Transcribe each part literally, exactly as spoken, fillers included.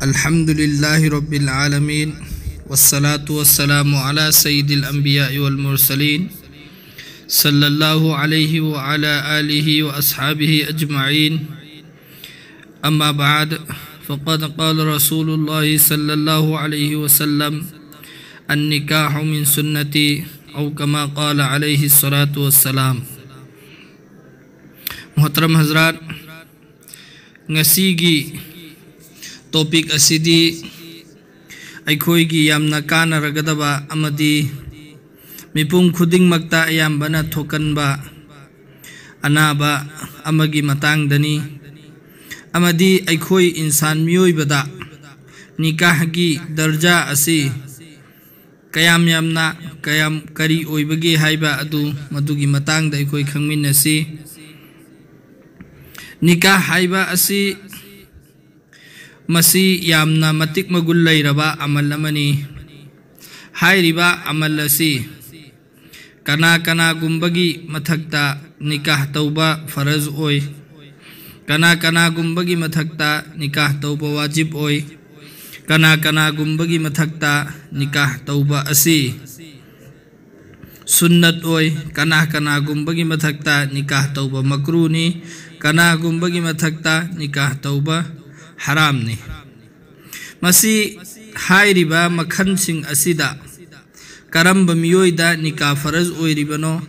الحمد لله رب العالمين، والصلاة والسلام على سيد الأنبياء والمرسلين، صلى الله عليه وعلى آله وأصحابه أجمعين. أما بعد، فقد قال رسول الله صلى الله عليه وسلم: النكاح من سنتي، أو كما قال عليه الصلاة والسلام. محترم حضرات، ꯉꯁꯤꯒꯤ topic ꯑꯁꯤꯗꯤ ꯑꯩꯈꯣꯏꯒꯤ ꯌꯥꯝꯅ ꯀꯥꯟꯅꯔꯒꯗꯕ ꯑꯃꯗꯤ ꯃꯤꯄꯨꯝ ꯈꯨꯗꯤꯡꯃꯛꯇ ꯑꯌꯥꯝꯕꯅ ꯊꯣꯛꯀꯟꯕ ꯑꯅꯥꯕ ꯑꯃꯒꯤ ꯃꯇꯥꯡꯗꯅꯤ, ꯑꯃꯗꯤ ꯑꯩꯈꯣꯏ ꯏꯟꯁꯥꯟ ꯃꯤꯑꯣꯏꯕꯗ ꯅꯤꯀꯥꯍꯒꯤ ꯗꯔꯖꯥ ꯑꯁꯤ ꯀꯌꯥꯝ ꯌꯥꯝꯅ, ꯀꯌꯥꯝ ꯀꯔꯤ ꯑꯣꯏꯕꯒꯦ ꯍꯥꯏꯕ ꯑꯗꯨ, ꯃꯗꯨꯒꯤ ꯃꯇꯥꯡꯗ ꯑꯩꯈꯣꯏ ꯈꯪꯃꯤꯟꯅꯁꯤ꯫ ꯅꯤꯀꯥꯍ ꯍꯥꯏꯕ ꯑꯁꯤ, ꯃꯁꯤ ꯌꯥꯝꯅ ꯃꯇꯤꯛ ꯃꯒꯨꯟ ꯂꯩꯔꯕ ꯑꯃꯜ ꯑꯃꯅꯤ꯫ ꯍꯥꯏꯔꯤꯕ ꯑꯃꯜ ꯑꯁꯤ ꯀꯅꯥ ꯀꯅꯥꯒꯨꯝꯕꯒꯤ ꯃꯊꯛꯇ ꯅꯤꯀꯥꯍ ꯇꯧꯕ ꯐꯔꯖ ꯑꯣꯏ, ꯀꯅꯥ ꯀꯅꯥꯒꯨꯝꯕꯒꯤ ꯃꯊꯛꯇ ꯅꯤꯀꯥꯍ ꯇꯧꯕ ꯋꯥꯖꯤꯕ ꯑꯣꯏ, ꯀꯅꯥ ꯀꯅꯥꯒꯨꯝꯕꯒꯤ ꯃꯊꯛꯇ ꯅꯤꯀꯥꯍ ꯇꯧꯕ ꯑꯁꯤ ꯁꯨꯟꯅꯠ ꯑꯣꯏ, ꯀꯅꯥ ꯀꯅꯥꯒꯨꯝꯕꯒꯤ ꯃꯊꯛꯇ ꯅꯤꯀꯥꯍ ꯇꯧꯕ ꯃꯀ꯭ꯔꯨꯅꯤ, ꯀꯅꯥꯒꯨꯝꯕꯒꯤ ꯃꯊꯛꯇ ꯅꯤꯀꯥꯍ ꯇꯧꯕ ꯍꯔꯥꯝꯅꯤ꯫ ꯃꯁꯤ ꯍꯥꯏꯔꯤꯕ ꯃꯈꯜꯁꯤꯡ ꯑꯁꯤꯗ ꯀꯔꯝꯕ ꯃꯤꯑꯣꯏꯗ ꯅꯤꯀꯥꯍ ꯐꯔꯖ ꯑꯣꯏꯔꯤꯕꯅꯣ,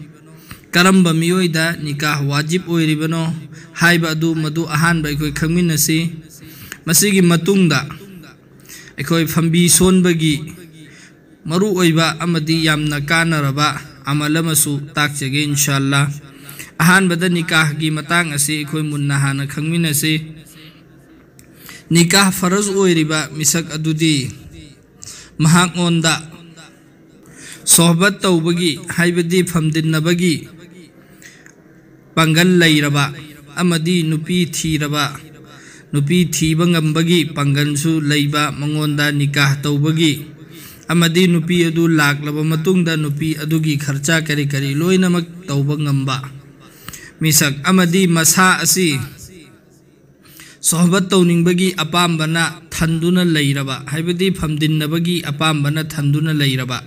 ꯀꯔꯝꯕ ꯃꯤꯑꯣꯏꯗ ꯅꯤꯀꯥꯍ ꯋꯥꯖꯤꯕ ꯑꯣꯏꯔꯤꯕꯅꯣ ꯍꯥꯏꯕ ꯑꯗꯨ, ꯃꯗꯨ ꯑꯍꯥꯟꯕ ꯑꯩꯈꯣꯏ ꯈꯪꯃꯤꯟꯅꯁꯤ꯫ ꯃꯁꯤꯒꯤ ꯃꯇꯨꯡꯗ ꯑꯩꯈꯣꯏ ꯐꯝꯕꯤ ꯁꯣꯟꯕꯒꯤ ꯃꯔꯨꯑꯣꯏꯕ ꯑꯃꯗꯤ ꯌꯥꯝꯅ ꯀꯥꯟꯅꯔꯕ ꯑꯃꯜ ꯑꯃꯁꯨ ꯇꯥꯛꯆꯒꯦ, ꯏꯟꯁꯥ ꯑꯜꯂꯥ꯫ ꯑꯍꯥꯟꯕꯗ ꯅꯤꯀꯥꯍꯒꯤ ꯃꯇꯥꯡ ꯑꯁꯤ ꯑꯩꯈꯣꯏ ꯃꯨꯟꯅ ꯍꯥꯟꯅ ꯈꯪꯃꯤꯟꯅꯁꯤ꯫ ꯅꯤꯀꯥꯍ ꯐꯔꯖ ꯑꯣꯏꯔꯤꯕ ꯃꯤꯁꯛ ꯑꯗꯨꯗꯤ ꯃꯍꯥꯛꯉꯣꯟꯗ ꯁꯣꯍꯕꯠ ꯇꯧꯕꯒꯤ, ꯍꯥꯏꯕꯗꯤ ꯐꯝꯗꯤꯟꯅꯕꯒꯤ ꯄꯥꯡꯒꯜ ꯂꯩꯔꯕ ꯑꯃꯗꯤ ꯅꯨꯄꯤ ꯊꯤꯔꯕ, ꯅꯨꯄꯤ ꯊꯤꯕ ꯉꯝꯕꯒꯤ ꯄꯥꯡꯒꯜꯁꯨ ꯂꯩꯕ, ꯃꯉꯣꯟꯗ ꯅꯤꯀꯥꯍ ꯇꯧꯕꯒꯤ ꯑꯃꯗꯤ ꯅꯨꯄꯤ ꯑꯗꯨ ꯂꯥꯛꯂꯕ ꯃꯇꯨꯡꯗ ꯅꯨꯄꯤ ꯑꯗꯨꯒꯤ ꯈꯔꯆꯥ ꯀꯔꯤ ꯀꯔꯤ ꯂꯣꯏꯅꯃꯛ ꯇꯧꯕ ꯉꯝꯕ ꯃꯤꯁꯛ, ꯑꯃꯗꯤ ꯃꯁꯥ ꯑꯁꯤ ꯁꯣꯍꯕꯠ ꯇꯧꯅꯤꯡꯕꯒꯤ ꯑꯄꯥꯝꯕꯅ ꯊꯟꯗꯨꯅ ꯂꯩꯔꯕ, ꯍꯥꯏꯕꯗꯤ ꯐꯝꯗꯤꯟꯅꯕꯒꯤ ꯑꯄꯥꯝꯕꯅ ꯊꯟꯗꯨꯅ ꯂꯩꯔꯕ,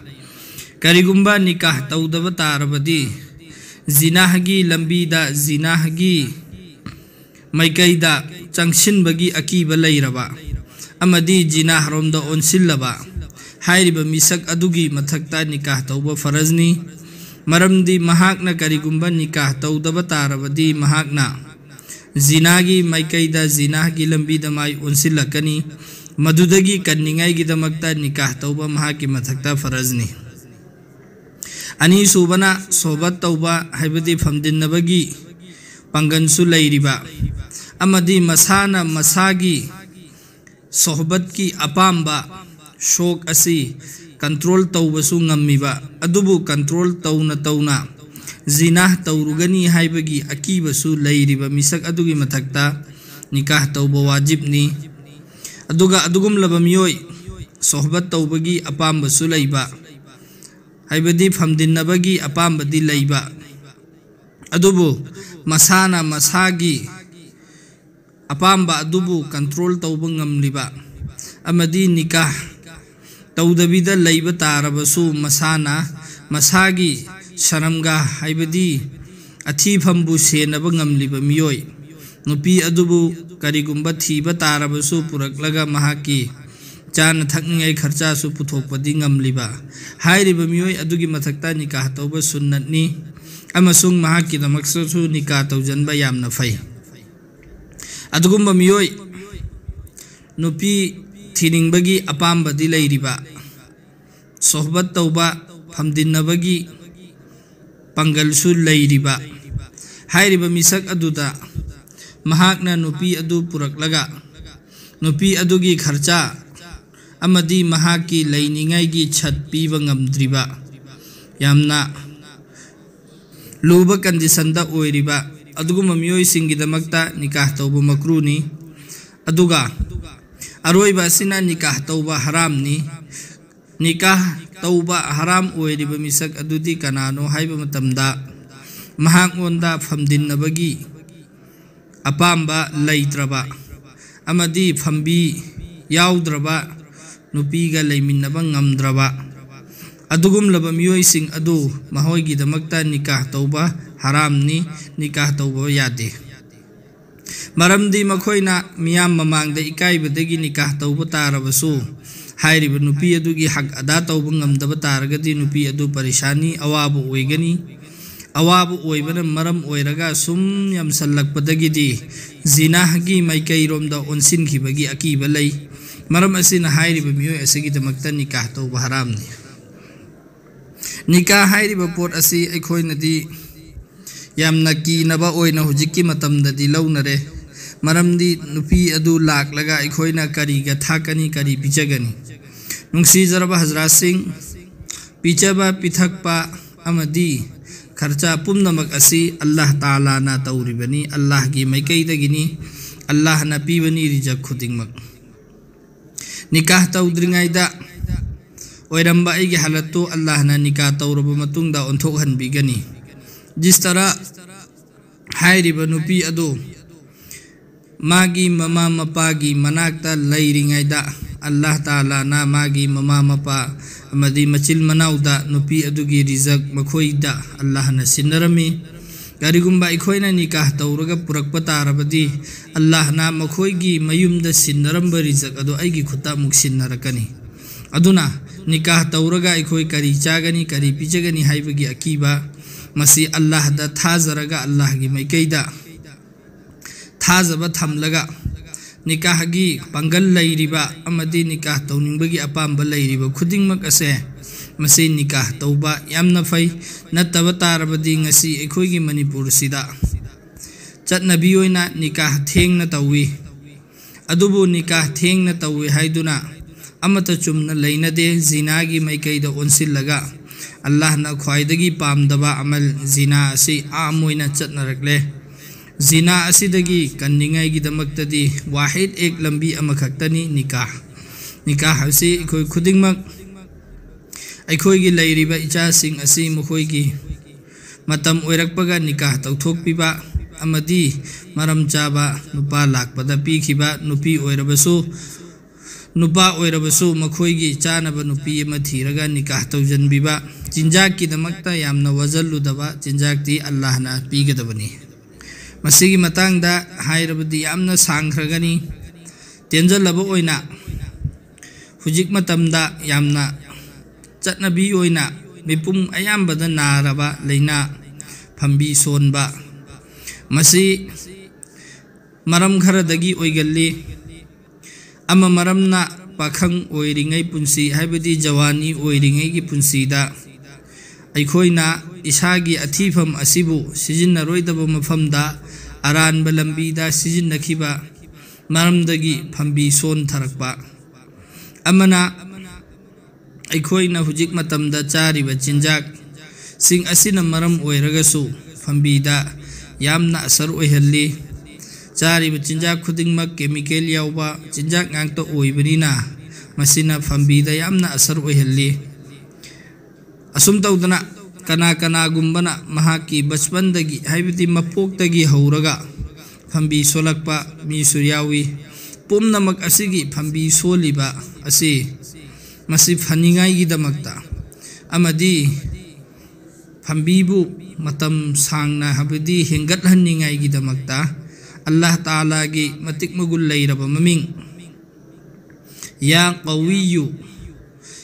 ꯀꯔꯤꯒꯨꯝꯕ ꯅꯤꯀꯥꯍ ꯇꯧꯗꯕ ꯇꯥꯔꯕꯗꯤ, ꯖꯤꯅꯥꯍꯒꯤ ꯂꯝꯕꯤꯗ, ꯖꯤꯅꯥꯍꯒꯤ ꯃꯥꯏꯀꯩꯗ ꯆꯪꯁꯤꯟꯕꯒꯤ ꯑꯀꯤꯕ ꯂꯩꯔꯕ ꯑꯃꯗꯤ ꯖꯤꯅꯥꯍꯔꯣꯝꯗ ꯑꯣꯟꯁꯤꯜꯂꯕ, ꯍꯥꯏꯔꯤꯕ ꯃꯤꯁꯛ ꯑꯗꯨꯒꯤ ꯃꯊꯛꯇ ꯅꯤꯀꯥꯍ ꯇꯧꯕ ꯐꯔꯖꯅꯤ꯫ ꯃꯔꯝꯗꯤ ꯃꯍꯥꯛꯅ ꯀꯔꯤꯒꯨꯝꯕ ꯅꯤꯀꯥꯍ ꯇꯧꯗꯕ ꯇꯥꯔꯕꯗꯤ, ꯃꯍꯥꯛꯅ ꯖꯤꯅꯥꯒꯤ ꯃꯥꯏꯀꯩꯗ, ꯖꯤꯅꯥꯒꯤ ꯂꯝꯕꯤꯗ ꯃꯥꯏ ꯑꯣꯟꯁꯤꯜꯂꯛꯀꯅꯤ꯫ ꯃꯗꯨꯗꯒꯤ ꯀꯟꯅꯤꯡꯉꯥꯏꯒꯤꯗꯃꯛꯇ ꯅꯤꯀꯥꯍ ꯇꯧꯕ ꯃꯍꯥꯛꯀꯤ ꯃꯊꯛꯇ ꯐꯔꯖꯅꯤ꯫ ꯑꯅꯤꯁꯨꯕꯅ ꯁꯣꯍꯕꯠ ꯇꯧꯕ, ꯍꯥꯏꯕꯗꯤ ꯐꯝꯗꯤꯟꯅꯕꯒꯤ ꯄꯥꯡꯒꯜꯁꯨ ꯂꯩꯔꯤꯕ ꯑꯃꯗꯤ ꯃꯁꯥꯅ ꯃꯁꯥꯒꯤ ꯁꯣꯍꯕꯠꯀꯤ ꯑꯄꯥꯝꯕ, ꯁꯣꯛ ꯑꯁꯤ ꯀꯟꯇ꯭ꯔꯣꯜ ꯇꯧꯕꯁꯨ ꯉꯝꯃꯤꯕ, ꯑꯗꯨꯕꯨ ꯀꯟꯇ꯭ꯔꯣꯜ ꯇꯧꯅ ꯇꯧꯅ ꯖꯤꯅꯥ ꯇꯧꯔꯨꯒꯅꯤ ꯍꯥꯏꯕꯒꯤ ꯑꯀꯤꯕꯁꯨ ꯂꯩꯔꯤꯕ ꯃꯤꯁꯛ ꯑꯗꯨꯒꯤ ꯃꯊꯛꯇ ꯅꯤꯀꯥꯍ ꯇꯧꯕ ꯋꯥꯖꯤꯕꯅꯤ꯫ ꯑꯗꯨꯒ ꯑꯗꯨꯒꯨꯝꯂꯕ ꯃꯤꯑꯣꯏ, ꯁꯣꯍꯕꯠ ꯇꯧꯕꯒꯤ ꯑꯄꯥꯝꯕꯁꯨ ꯂꯩꯕ, ꯍꯥꯏꯕꯗꯤ ꯐꯝꯗꯤꯟꯅꯕꯒꯤ ꯑꯄꯥꯝꯕꯗꯤ ꯂꯩꯕ, ꯑꯗꯨꯕꯨ ꯃꯁꯥꯅ ꯃꯁꯥꯒꯤ ꯑꯄꯥꯝꯕ ꯑꯗꯨꯕꯨ ꯀꯟꯇ꯭ꯔꯣꯜ ꯇꯧꯕ ꯉꯝꯂꯤꯕ ꯑꯃꯗꯤ ꯅꯤꯀꯥꯍ ꯇꯧꯗꯕꯤꯗ ꯂꯩꯕ ꯇꯥꯔꯕꯁꯨ, ꯃꯁꯥꯅ ꯃꯁꯥꯒꯤ ꯁꯔꯝꯒꯥ, ꯍꯥꯏꯕꯗꯤ ꯑꯊꯤꯐꯝꯕꯨ ꯁꯦꯟꯅꯕ ꯉꯝꯂꯤꯕ ꯃꯤꯑꯣꯏ, ꯅꯨꯄꯤ ꯑꯗꯨꯕꯨ ꯀꯔꯤꯒꯨꯝꯕ ꯊꯤꯕ ꯇꯥꯔꯕꯁꯨ ꯄꯨꯔꯛꯂꯒ ꯃꯍꯥꯛꯀꯤ ꯆꯥꯅ ꯊꯛꯅꯤꯡꯉꯥꯏ ꯈꯔꯆꯥꯁꯨ ꯄꯨꯊꯣꯛꯄꯗꯤ ꯉꯝꯂꯤꯕ, ꯍꯥꯏꯔꯤꯕ ꯃꯤꯑꯣꯏ ꯑꯗꯨꯒꯤ ꯃꯊꯛꯇ ꯅꯤꯀꯥꯍ ꯇꯧꯕ ꯁꯨꯟꯅꯠꯅꯤ ꯑꯃꯁꯨꯡ ꯃꯍꯥꯛꯀꯤꯗꯃꯛꯇꯁꯨ ꯅꯤꯀꯥꯍ ꯇꯧꯖꯟꯕ ꯌꯥꯝꯅ ꯐꯩ꯫ ꯑꯗꯨꯒꯨꯝꯕ ꯃꯤꯑꯣꯏ, ꯅꯨꯄꯤ ꯊꯤꯅꯤꯡꯕꯒꯤ ꯑꯄꯥꯝꯕꯗꯤ ꯂꯩꯔꯤꯕ, ꯁꯣꯍꯕꯠ ꯇꯧꯕ, ꯐꯝꯗꯤꯟꯅꯕꯒꯤ ꯄꯥꯡꯒꯜꯁꯨ ꯂꯩꯔꯤꯕ, ꯍꯥꯏꯔꯤꯕ ꯃꯤꯁꯛ ꯑꯗꯨꯗ ꯃꯍꯥꯛꯅ ꯅꯨꯄꯤ ꯑꯗꯨ ꯄꯨꯔꯛꯂꯒ ꯅꯨꯄꯤ ꯑꯗꯨꯒꯤ ꯈꯔꯆꯥ ꯑꯃꯗꯤ ꯃꯍꯥꯛꯀꯤ ꯂꯩꯅꯤꯡꯉꯥꯏꯒꯤ ꯁꯠ ꯄꯤꯕ ꯉꯝꯗ꯭ꯔꯤꯕ, ꯌꯥꯝꯅ ꯂꯨꯕ ꯀꯟꯗꯤꯁꯟꯗ ꯑꯣꯏꯔꯤꯕ ꯑꯗꯨꯒꯨꯝꯕ ꯃꯤꯑꯣꯏꯁꯤꯡꯒꯤꯗꯃꯛꯇ ꯅꯤꯀꯥꯍ ꯇꯧꯕ ꯃꯀ꯭ꯔꯨꯅꯤ꯫ ꯑꯗꯨꯒ ꯑꯔꯣꯏꯕ ꯑꯁꯤꯅ ꯅꯤꯀꯥꯍ ꯇꯧꯕ ꯍꯔꯥꯝꯅꯤ꯫ ꯅꯤꯀꯥꯍ ꯇꯧꯕ ꯍꯔꯥꯝ ꯑꯣꯏꯔꯤꯕ ꯃꯤꯁꯛ ꯑꯗꯨꯗꯤ ꯀꯅꯥꯅꯣ ꯍꯥꯏꯕ ꯃꯇꯝꯗ, ꯃꯍꯥꯛꯉꯣꯟꯗ ꯐꯝꯗꯤꯟꯅꯕꯒꯤ ꯑꯄꯥꯝꯕ ꯂꯩꯇ꯭ꯔꯕ, ꯑꯃꯗꯤ ꯐꯝꯕꯤ ꯌꯥꯎꯗ꯭ꯔꯕ, ꯅꯨꯄꯤꯒ ꯂꯩꯃꯤꯟꯅꯕ ꯉꯝꯗ꯭ꯔꯕ ꯑꯗꯨꯒꯨꯝꯂꯕ ꯃꯤꯑꯣꯏꯁꯤꯡ ꯑꯗꯨ ꯃꯈꯣꯏꯒꯤꯗꯃꯛꯇ ꯅꯤꯀꯥꯍ ꯇꯧꯕ ꯍꯔꯥꯝꯅꯤ, ꯅꯤꯀꯥꯍ ꯇꯧꯕ ꯌꯥꯗꯦ꯫ ꯃꯔꯝꯗꯤ ꯃꯈꯣꯏꯅ ꯃꯤꯌꯥꯝ ꯃꯃꯥꯡꯗ ꯏꯀꯥꯏꯕꯗꯒꯤ ꯅꯤꯀꯥꯍ ꯇꯧꯕ ꯇꯥꯔꯕꯁꯨ, ꯍꯥꯏꯔꯤꯕ ꯅꯨꯄꯤ ꯑꯗꯨꯒꯤ ꯍꯛ ꯑꯗꯥ ꯇꯧꯕ ꯉꯝꯗꯕ ꯇꯥꯔꯒꯗꯤ ꯅꯨꯄꯤ ꯑꯗꯨ ꯄꯔꯤꯁꯥꯅꯤ, ꯑꯋꯥꯕ ꯑꯣꯏꯒꯅꯤ꯫ ꯑꯋꯥꯕ ꯑꯣꯏꯕꯅ ꯃꯔꯝ ꯑꯣꯏꯔꯒ ꯁꯨꯝ ꯌꯥꯝꯁꯜꯂꯛꯄꯗꯒꯤꯗꯤ ꯖꯤꯅꯥꯒꯤ ꯃꯥꯏꯀꯩꯔꯣꯝꯗ ꯑꯣꯟꯁꯤꯟꯈꯤꯕꯒꯤ ꯑꯀꯤꯕ ꯂꯩ꯫ ꯃꯔꯝ ꯑꯁꯤꯅ ꯍꯥꯏꯔꯤꯕ ꯃꯤꯑꯣꯏ ꯑꯁꯤꯒꯤꯗꯃꯛꯇ ꯅꯤꯀꯥꯍ ꯇꯧꯕ ꯍꯔꯥꯝꯅꯤ꯫ ꯅꯤꯀꯥꯍ ꯍꯥꯏꯔꯤꯕ ꯄꯣꯠ ꯑꯁꯤ ꯑꯩꯈꯣꯏꯅꯗꯤ ꯌꯥꯝꯅ ꯀꯤꯅꯕ ꯑꯣꯏꯅ ꯍꯧꯖꯤꯛꯀꯤ ꯃꯇꯝꯗꯗꯤ ꯂꯧꯅꯔꯦ꯫ ꯃꯔꯝꯗꯤ ꯅꯨꯄꯤ ꯑꯗꯨ ꯂꯥꯛꯂꯒ ꯑꯩꯈꯣꯏꯅ ꯀꯔꯤꯒ ꯊꯥꯛꯀꯅꯤ, ꯀꯔꯤ ꯄꯤꯖꯒꯅꯤ? ꯅꯨꯡꯁꯤꯖꯔꯕ ꯍꯖꯔꯥꯠꯁꯤꯡ, ꯄꯤꯖꯕ ꯄꯤꯊꯛꯄ ꯑꯃꯗꯤ ꯈꯔꯆꯥ ꯄꯨꯝꯅꯃꯛ ꯑꯁꯤ ꯑꯜꯂꯥꯍ ꯇꯥꯂꯥꯅ ꯇꯧꯔꯤꯕꯅꯤ, ꯑꯜꯂꯥꯍꯒꯤ ꯃꯥꯏꯀꯩꯗꯒꯤꯅꯤ꯫ ꯑꯜꯂꯥꯍꯅ ꯄꯤꯕꯅꯤ ꯔꯤꯖꯛ ꯈꯨꯗꯤꯡꯃꯛ꯫ ꯅꯤꯀꯥꯍ ꯇꯧꯗ꯭ꯔꯤꯉꯩꯗ ꯑꯣꯏꯔꯝꯕ ꯑꯩꯒꯤ ꯍꯥꯂꯠꯇꯨ ꯑꯜꯂꯥꯍꯅ ꯅꯤꯀꯥꯍ ꯇꯧꯔꯕ ꯃꯇꯨꯡꯗ ꯑꯣꯟꯊꯣꯛꯍꯟꯕꯤꯒꯅꯤ꯫ ꯖꯤꯁ ꯇꯔꯍ ꯍꯥꯏꯔꯤꯕ ꯅꯨꯄꯤ ꯑꯗꯨ ꯃꯥꯒꯤ ꯃꯃꯥ ꯃꯄꯥꯒꯤ ꯃꯅꯥꯛꯇ ꯂꯩꯔꯤꯉꯩꯗ ꯑꯜꯂꯥꯍ ꯇꯥꯂꯥꯅ ꯃꯥꯒꯤ ꯃꯃꯥ ꯃꯄꯥ ꯑꯃꯗꯤ ꯃꯆꯤꯜ ꯃꯅꯥꯎꯗ ꯅꯨꯄꯤ ꯑꯗꯨꯒꯤ ꯔꯤꯖꯛ ꯃꯈꯣꯏꯗ ꯑꯜꯂꯥꯍꯅ ꯁꯤꯟꯅꯔꯝꯃꯤ꯫ ꯀꯔꯤꯒꯨꯝꯕ ꯑꯩꯈꯣꯏꯅ ꯅꯤꯀꯥꯍ ꯇꯧꯔꯒ ꯄꯨꯔꯛꯄ ꯇꯥꯔꯕꯗꯤ ꯑꯜꯂꯥꯍꯅ ꯃꯈꯣꯏꯒꯤ ꯃꯌꯨꯝꯗ ꯁꯤꯟꯅꯔꯝꯕ ꯔꯤꯖꯛ ꯑꯗꯨ ꯑꯩꯒꯤ ꯈꯨꯠꯇ ꯑꯃꯨꯛ ꯁꯤꯟꯅꯔꯛꯀꯅꯤ꯫ ꯑꯗꯨꯅ ꯅꯤꯀꯥꯍ ꯇꯧꯔꯒ ꯑꯩꯈꯣꯏ ꯀꯔꯤ ꯆꯥꯒꯅꯤ, ꯀꯔꯤ ꯄꯤꯖꯒꯅꯤ ꯍꯥꯏꯕꯒꯤ ꯑꯀꯤꯕ, ꯃꯁꯤ ꯑꯜꯂꯥꯍꯗ ꯊꯥꯖꯔꯒ, ꯑꯜꯂꯥꯍꯒꯤ ꯃꯥꯏꯀꯩꯗ ꯊꯥꯖꯕ ꯊꯝꯂꯒ, ꯅꯤꯀꯥꯍꯒꯤ ꯄꯥꯡꯒꯜ ꯂꯩꯔꯤꯕ ꯑꯃꯗꯤ ꯅꯤꯀꯥꯍ ꯇꯧꯅꯤꯡꯕꯒꯤ ꯑꯄꯥꯝꯕ ꯂꯩꯔꯤꯕ ꯈꯨꯗꯤꯡꯃꯛ ꯑꯁꯦ, ꯃꯁꯤ ꯅꯤꯀꯥꯍ ꯇꯧꯕ ꯌꯥꯝꯅ ꯐꯩ꯫ ꯅꯠꯇꯕ ꯇꯥꯔꯕꯗꯤ ꯉꯁꯤ ꯑꯩꯈꯣꯏꯒꯤ ꯃꯅꯤꯄꯨꯔꯁꯤꯗ ꯆꯠꯅꯕꯤ ꯑꯣꯏꯅ ꯅꯤꯀꯥꯍ ꯊꯦꯡꯅ ꯇꯧꯏ꯫ ꯑꯗꯨꯕꯨ ꯅꯤꯀꯥꯍ ꯊꯦꯡꯅ ꯇꯧꯏ ꯍꯥꯏꯗꯨꯅ ꯑꯃꯠꯇ ꯆꯨꯝꯅ ꯂꯩꯅꯗꯦ꯫ ꯖꯤꯅꯥꯒꯤ ꯃꯥꯏꯀꯩꯗ ꯑꯣꯟꯁꯤꯜꯂꯒ ꯑꯜꯂꯥꯍꯅ ꯈ꯭ꯋꯥꯏꯗꯒꯤ ꯄꯥꯝꯗꯕ ꯑꯃꯜ ꯖꯤꯅꯥ ꯑꯁꯤ ꯑꯥꯝ ꯑꯣꯏꯅ ꯆꯠꯅꯔꯛꯂꯦ꯫ ꯖꯤꯅꯥ ꯑꯁꯤꯗꯒꯤ ꯀꯟꯅꯤꯡꯉꯥꯏꯒꯤꯗꯃꯛꯇꯗꯤ ꯋꯥꯍꯤꯗ ꯑꯦꯛ ꯂꯝꯕꯤ ꯑꯃꯈꯛꯇꯅꯤ, ꯅꯤꯀꯥꯍ꯫ ꯅꯤꯀꯥꯍ ꯑꯁꯤ ꯑꯩꯈꯣꯏ ꯈꯨꯗꯤꯡꯃꯛ ꯑꯩꯈꯣꯏꯒꯤ ꯂꯩꯔꯤꯕ ꯏꯆꯥꯁꯤꯡ ꯑꯁꯤ ꯃꯈꯣꯏꯒꯤ ꯃꯇꯝ ꯑꯣꯏꯔꯛꯄꯒ ꯅꯤꯀꯥꯍ ꯇꯧꯊꯣꯛꯄꯤꯕ, ꯑꯃꯗꯤ ꯃꯔꯝ ꯆꯥꯕ ꯅꯨꯄꯥ ꯂꯥꯛꯄꯗ ꯄꯤꯈꯤꯕ, ꯅꯨꯄꯤ ꯑꯣꯏꯔꯕꯁꯨ, ꯅꯨꯄꯥ ꯑꯣꯏꯔꯕꯁꯨ ꯃꯈꯣꯏꯒꯤ ꯆꯥꯅꯕ ꯅꯨꯄꯤ ꯑꯃ ꯊꯤꯔꯒ ꯅꯤꯀꯥꯍ ꯇꯧꯖꯟꯕꯤꯕ꯫ ꯆꯤꯟꯖꯥꯛꯀꯤꯗꯃꯛꯇ ꯌꯥꯝꯅ ꯋꯥꯖꯜꯂꯨꯗꯕ, ꯆꯤꯟꯖꯥꯛꯇꯤ ꯑꯜꯂꯥꯍꯅ ꯄꯤꯒꯗꯕꯅꯤ꯫ ꯃꯁꯤꯒꯤ ꯃꯇꯥꯡꯗ ꯍꯥꯏꯔꯕꯗꯤ ꯌꯥꯝꯅ ꯁꯥꯡꯈ꯭ꯔꯒꯅꯤ꯫ ꯇꯦꯟꯖꯜꯂꯕ ꯑꯣꯏꯅ ꯍꯧꯖꯤꯛ ꯃꯇꯝꯗ ꯌꯥꯝꯅ ꯆꯠꯅꯕꯤ ꯑꯣꯏꯅ ꯃꯤꯄꯨꯝ ꯑꯌꯥꯝꯕꯗ ꯅꯥꯔꯕ ꯂꯥꯏꯅꯥ ꯐꯝꯕꯤ ꯁꯣꯟꯕ꯫ ꯃꯁꯤ ꯃꯔꯝ ꯈꯔꯗꯒꯤ ꯑꯣꯏꯒꯜꯂꯤ꯫ ꯑꯃ ꯃꯔꯝꯅ ꯄꯥꯈꯪ ꯑꯣꯏꯔꯤꯉꯩ ꯄꯨꯟꯁꯤ, ꯍꯥꯏꯕꯗꯤ ꯖꯋꯥꯅꯤ ꯑꯣꯏꯔꯤꯉꯩꯒꯤ ꯄꯨꯟꯁꯤꯗ ꯑꯩꯈꯣꯏꯅ ꯏꯁꯥꯒꯤ ꯑꯊꯤꯐꯝ ꯑꯁꯤꯕꯨ ꯁꯤꯖꯤꯟꯅꯔꯣꯏꯗꯕ ꯃꯐꯝꯗ ꯑꯔꯥꯟꯕ ꯂꯝꯕꯤꯗ ꯁꯤꯖꯤꯟꯅꯈꯤꯕ ꯃꯔꯝꯗꯒꯤ ꯐꯝꯕꯤ ꯁꯣꯟꯊꯔꯛꯄ꯫ ꯑꯃꯅ ꯑꯩꯈꯣꯏꯅ ꯍꯧꯖꯤꯛ ꯃꯇꯝꯗ ꯆꯥꯔꯤꯕ ꯆꯤꯟꯖꯥꯛꯁꯤꯡ ꯑꯁꯤꯅ ꯃꯔꯝ ꯑꯣꯏꯔꯒꯁꯨ ꯐꯝꯕꯤꯗ ꯌꯥꯝꯅ ꯑꯁꯔ ꯑꯣꯏꯍꯜꯂꯤ꯫ ꯆꯥꯔꯤꯕ ꯆꯤꯟꯖꯥꯛ ꯈꯨꯗꯤꯡꯃꯛ ꯀꯦꯃꯤꯀꯦꯜ ꯌꯥꯎꯕ ꯆꯤꯟꯖꯥꯛ ꯉꯥꯛꯇ ꯑꯣꯏꯕꯅꯤꯅ ꯃꯁꯤꯅ ꯐꯝꯕꯤꯗ ꯌꯥꯝꯅ ꯑꯁꯔ ꯑꯣꯏꯍꯜꯂꯤ꯫ ꯑꯁꯨꯝ ꯇꯧꯗꯅ ꯀꯅꯥ ꯀꯅꯥꯒꯨꯝꯕꯅ ꯃꯍꯥꯛꯀꯤ ꯕꯆꯄꯟꯗꯒꯤ, ꯍꯥꯏꯕꯗꯤ ꯃꯄꯣꯛꯇꯒꯤ ꯍꯧꯔꯒ ꯐꯝꯕꯤ ꯁꯣꯜꯂꯛꯄ ꯃꯤꯁꯨ ꯌꯥꯎꯏ꯫ ꯄꯨꯝꯅꯃꯛ ꯑꯁꯤꯒꯤ ꯐꯝꯕꯤ ꯁꯣꯜꯂꯤꯕ ꯑꯁꯤ ꯃꯁꯤ ꯐꯅꯤꯡꯉꯥꯏꯒꯤꯗꯃꯛꯇ ꯑꯃꯗꯤ ꯐꯝꯕꯤꯕꯨ ꯃꯇꯝ ꯁꯥꯡꯅ, ꯍꯥꯏꯕꯗꯤ ꯍꯦꯟꯒꯠꯍꯟꯅꯤꯡꯉꯥꯏꯒꯤꯗꯃꯛꯇ ꯑꯜꯂꯥꯍ ꯇꯥꯂꯥꯒꯤ ꯃꯇꯤꯛ ꯃꯒꯨꯟ ꯂꯩꯔꯕ ꯃꯃꯤꯡ ꯌꯥ ꯀꯋꯤꯌꯨ,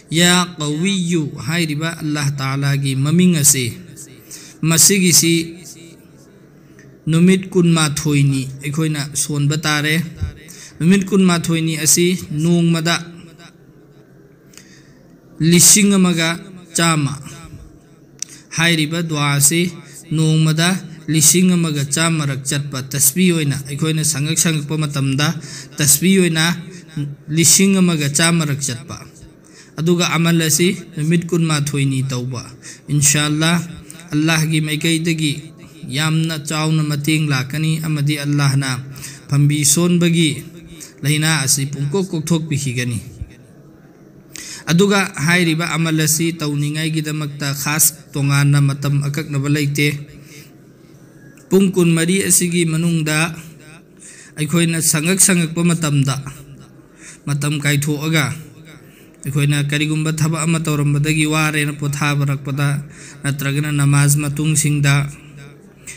ꯌꯥ ꯀꯋꯤꯌꯨ ꯍꯥꯏꯔꯤꯕ ꯑꯜꯂꯥꯍ ꯇꯥꯂꯥꯒꯤ ꯃꯃꯤꯡ ꯑꯁꯤ, ꯃꯁꯤꯒꯤꯁꯤ ꯅꯨꯃꯤꯠ ꯀꯨꯟꯃꯥꯊꯣꯏꯅꯤ ꯑꯩꯈꯣꯏꯅ ꯁꯣꯟꯕ ꯇꯥꯔꯦ꯫ ꯅꯨꯃꯤꯠ ꯀꯨꯟꯃꯥꯊꯣꯏꯅꯤ ꯑꯁꯤ ꯅꯣꯡꯃꯗ ꯂꯤꯁꯤꯡ ꯑꯃꯒ ꯆꯥꯝꯃ꯫ ꯍꯥꯏꯔꯤꯕ ꯗꯨꯋꯥ ꯑꯁꯤ ꯅꯣꯡꯃꯗ ꯂꯤꯁꯤꯡ ꯑꯃꯒ ꯆꯥꯝꯃꯔꯛ ꯆꯠꯄ, ꯇꯁꯕꯤ ꯑꯣꯏꯅ ꯑꯩꯈꯣꯏꯅ ꯁꯪꯉꯛ ꯁꯪꯉꯛꯄ ꯃꯇꯝꯗ ꯇꯁꯕꯤ ꯑꯣꯏꯅ ꯂꯤꯁꯤꯡ ꯑꯃꯒ ꯆꯥꯝꯃꯔꯛ ꯆꯠꯄ, ꯑꯗꯨꯒ ꯑꯃꯜ ꯑꯁꯤ ꯅꯨꯃꯤꯠ ꯀꯨꯟꯃꯥꯊꯣꯏꯅꯤ ꯇꯧꯕ꯫ ꯏꯟꯁꯥ ꯑꯜꯂꯥꯍ, ꯑꯜꯂꯥꯍꯒꯤ ꯃꯥꯏꯀꯩꯗꯒꯤ ꯌꯥꯝꯅ ꯆꯥꯎꯅ ꯃꯇꯦꯡ ꯂꯥꯛꯀꯅꯤ ꯑꯃꯗꯤ ꯑꯜꯂꯥꯍꯅ ꯐꯝꯕꯤ ꯁꯣꯟꯕꯒꯤ ꯂꯥꯏꯅꯥ ꯑꯁꯤ ꯄꯨꯡꯀꯣꯛ ꯀꯣꯛꯊꯣꯛꯄꯤꯈꯤꯒꯅꯤ꯫ ꯑꯗꯨꯒ ꯍꯥꯏꯔꯤꯕ ꯑꯃꯜ ꯑꯁꯤ ꯇꯧꯅꯤꯡꯉꯥꯏꯒꯤꯗꯃꯛꯇ ꯈꯥꯁ ꯇꯣꯉꯥꯟꯅ ꯃꯇꯝ ꯑꯀꯛꯅꯕ ꯂꯩꯇꯦ꯫ ꯄꯨꯡ ꯀꯨꯟꯃꯔꯤ ꯑꯁꯤꯒꯤ ꯃꯅꯨꯡꯗ ꯑꯩꯈꯣꯏꯅ ꯁꯪꯉꯛ ꯁꯪꯉꯛꯄ ꯃꯇꯝꯗ ꯃꯇꯝ ꯀꯥꯏꯊꯣꯛꯑꯒ, ꯑꯩꯈꯣꯏꯅ ꯀꯔꯤꯒꯨꯝꯕ ꯊꯕꯛ ꯑꯃ ꯇꯧꯔꯝꯕꯗꯒꯤ ꯋꯥꯔꯦꯅ ꯄꯣꯊꯥꯕꯔꯛꯄꯗ, ꯅꯠꯇ꯭ꯔꯒꯅ ꯅꯃꯥꯖ ꯃꯇꯨꯡꯁꯤꯡꯗ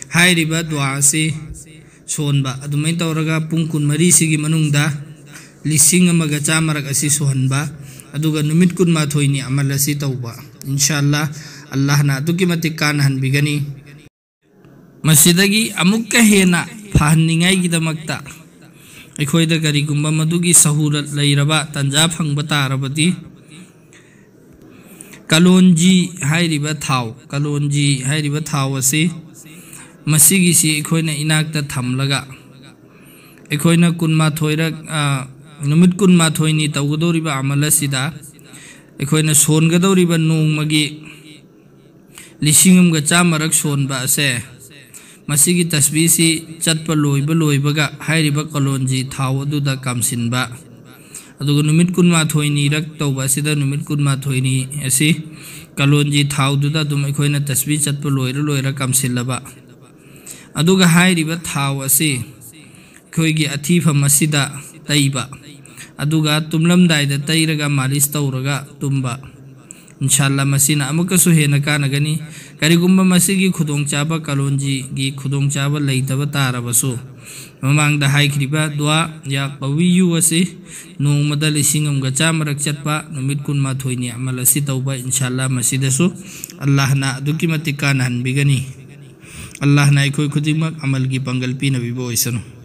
ꯍꯥꯏꯔꯤꯕ ꯗꯨꯋꯥ ꯑꯁꯤ ꯁꯣꯟꯕ, ꯑꯗꯨꯃꯥꯏꯅ ꯇꯧꯔꯒ ꯄꯨꯡ ꯀꯨꯟꯃꯔꯤꯁꯤꯒꯤ ꯃꯅꯨꯡꯗ ꯂꯤꯁꯤꯡ ꯑꯃꯒ ꯆꯥꯝꯃꯔꯛ ꯑꯁꯤ ꯁꯨꯍꯟꯕ, ꯑꯗꯨꯒ ꯅꯨꯃꯤꯠ ꯀꯨꯟꯃꯥꯊꯣꯏꯅꯤ ꯑꯃꯜ ꯑꯁꯤ ꯇꯧꯕ꯫ ꯏꯟꯁꯥ ꯑꯜꯂꯥ, ꯑꯜꯂꯥꯍꯅ ꯑꯗꯨꯛꯀꯤ ꯃꯇꯤꯛ ꯀꯥꯟꯅꯍꯟꯕꯤꯒꯅꯤ꯫ ꯃꯁꯤꯗꯒꯤ ꯑꯃꯨꯛꯀ ꯍꯦꯟꯅ ꯐꯍꯟꯅꯤꯡꯉꯥꯏꯒꯤꯗꯃꯛꯇ ꯑꯩꯈꯣꯏꯗ ꯀꯔꯤꯒꯨꯝꯕ ꯃꯗꯨꯒꯤ ꯁꯍꯨꯂꯠ ꯂꯩꯔꯕ ꯇꯥꯟꯖꯥ ꯐꯪꯕ ꯇꯥꯔꯕꯗꯤ, ꯀꯂꯣꯟꯖꯤ ꯍꯥꯏꯔꯤꯕ ꯊꯥꯎ, ꯀꯂꯣꯟꯖꯤ ꯍꯥꯏꯔꯤꯕ ꯊꯥꯎ ꯑꯁꯤ, ꯃꯁꯤꯒꯤꯁꯤ ꯑꯩꯈꯣꯏꯅ ꯏꯅꯥꯛꯇ ꯊꯝꯂꯒ, ꯑꯩꯈꯣꯏꯅ ꯀꯨꯟꯃꯥꯊꯣꯏꯔꯛ, ꯑ, ꯅꯨꯃꯤꯠ ꯀꯨꯟꯃꯥꯊꯣꯏꯅꯤ ꯇꯧꯒꯗꯧꯔꯤꯕ ꯑꯃꯜ ꯑꯁꯤꯗ, ꯑꯩꯈꯣꯏꯅ ꯁꯣꯟꯒꯗꯧꯔꯤꯕ ꯅꯣꯡꯃꯒꯤ ꯂꯤꯁꯤꯡ ꯑꯃꯒ ꯆꯥꯝꯃꯔꯛ ꯁꯣꯟꯕ ꯑꯁꯦ, ꯃꯁꯤꯒꯤ ꯇꯁꯕꯤꯁꯤ ꯆꯠꯄ ꯂꯣꯏꯕ ꯂꯣꯏꯕꯒ ꯍꯥꯏꯔꯤꯕ ꯀꯂꯣꯟꯖꯤ ꯊꯥꯎ ꯑꯗꯨꯗ ꯀꯥꯝꯁꯤꯟꯕ, ꯑꯗꯨꯒ ꯅꯨꯃꯤꯠ ꯀꯨꯟꯃꯥꯊꯣꯏꯅꯤꯔꯛ ꯇꯧꯕ ꯑꯁꯤꯗ, ꯅꯨꯃꯤꯠ ꯀꯨꯟꯃꯥꯊꯣꯏꯅꯤ ꯑꯁꯤ ꯀꯂꯣꯟꯖꯤ ꯊꯥꯎꯗꯨꯗ ꯑꯗꯨꯝ ꯑꯩꯈꯣꯏꯅ ꯇꯁꯕꯤ ꯆꯠꯄ ꯂꯣꯏꯔ ꯂꯣꯏꯔ ꯀꯥꯝꯁꯤꯜꯂꯕ, ꯑꯗꯨꯒ ꯍꯥꯏꯔꯤꯕ ꯊꯥꯎ ꯑꯁꯤ ꯑꯩꯈꯣꯏꯒꯤ ꯑꯊꯤꯐꯝ ꯑꯁꯤꯗ ꯇꯩꯕ, ꯑꯗꯨꯒ ꯇꯨꯝꯂꯝꯗꯥꯏꯗ ꯇꯩꯔꯒ ꯃꯥꯂꯤꯁ ꯇꯧꯔꯒ ꯇꯨꯝꯕ꯫ ꯏꯟꯁꯥ ꯑꯜꯂꯥ, ꯃꯁꯤꯅ ꯑꯃꯨꯛꯀꯁꯨ ꯍꯦꯟꯅ ꯀꯥꯟꯅꯒꯅꯤ꯫ ꯀꯔꯤꯒꯨꯝꯕ ꯃꯁꯤꯒꯤ ꯈꯨꯗꯣꯡꯆꯥꯕ, ꯀꯂꯣꯟꯖꯤꯒꯤ ꯈꯨꯗꯣꯡꯆꯥꯕ ꯂꯩꯇꯕ ꯇꯥꯔꯕꯁꯨ, ꯃꯃꯥꯡꯗ ꯍꯥꯏꯈ꯭ꯔꯤꯕ ꯗꯨꯋꯥ ꯌꯥ ꯀꯋꯤꯌꯨ ꯑꯁꯤ ꯅꯣꯡꯃꯗ ꯂꯤꯁꯤꯡ ꯑꯃꯒ ꯆꯥꯝꯃꯔꯛ ꯆꯠꯄ, ꯅꯨꯃꯤꯠ ꯀꯨꯟꯃꯥꯊꯣꯏꯅꯤ ꯑꯃꯜ ꯑꯁꯤ ꯇꯧꯕ, ꯏꯟꯁꯥ ꯑꯜꯂꯥ, ꯃꯁꯤꯗꯁꯨ ꯑꯜꯂꯥꯍꯅ ꯑꯗꯨꯛꯀꯤ ꯃꯇꯤꯛ ꯀꯥꯟꯅꯍꯟꯕꯤꯒꯅꯤ꯫ ꯑꯜꯂꯥꯍꯅ ꯑꯩꯈꯣꯏ ꯈꯨꯗꯤꯡꯃꯛ ꯑꯃꯜꯒꯤ ꯄꯥꯡꯒꯜ ꯄꯤꯅꯕꯤꯕ ꯑꯣꯏꯁꯅꯨ꯫